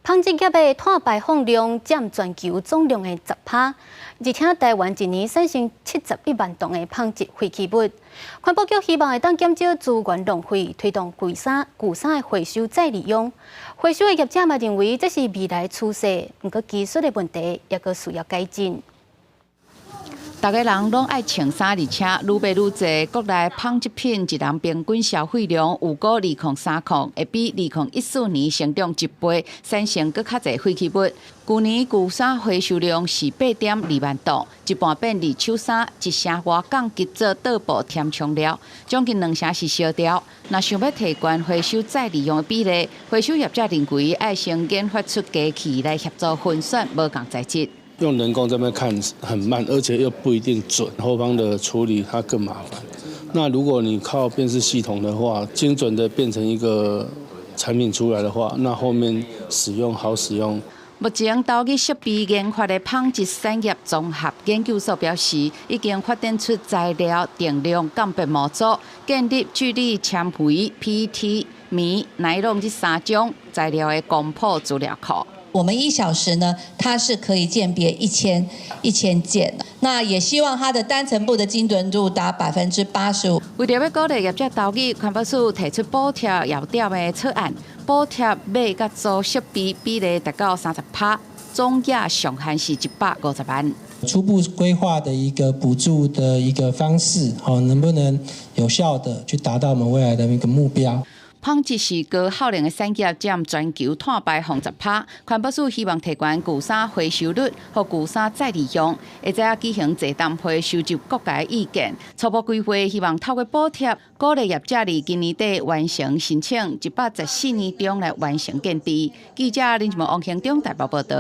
紡織業的碳排放量佔全球總量的10%，而且台灣一年產生71萬噸的紡織廢棄物。環保局希望會當減少資源浪費，推動舊衫舊衫的回收再利用。回收的業者嘛認為這是未來趨勢，毋過技術的問題猶閣需要改進。逐家人攏愛穿衫，而且愈買愈濟。國內紡織品一人平均消費量預估2030會比2014年成長一倍，產生閣較濟廢棄物。舊年舊衫回收量是8.2萬噸，一半變二手衫，一成外降級做倒布填充料，將近兩成是燒掉。若想欲提懸回收再利用的比例，回收業者認為愛先研發出機器來協助分選無仝材質。用人工這邊看很慢，而且又不一定準，後方的處理它更麻煩。那如果你靠辨識系統的話，精準的變成一個產品出來的話，那後面使用好使用。目前投入設備研發的紡織產業綜合研究所表示，已經發展出材料定量鑑別模組，建立聚酯纖維、PET、棉、奈龍這三種材料的光譜資料庫。我們一小時呢，它是可以鑑別1000件。那也希望它的單層布的精準度達85%。為著欲鼓勵業者投入，環保署提出補貼要點的草案，補貼買佮租設備比例達到30%，總額上限是150萬。初步規劃的一個補助的一個方式，好，能不能有效的去達到我們未來的一個目標？紡織是高耗能的產業，佔全球碳排放10%。環保署希望提懸舊衫回收率予舊衫再利用，會再舉行座談會收集各界意見。初步規劃希望透過補貼，鼓勵業者佇今年底完成申請，114年中來完成建置。記者林志文、王興中台北報道。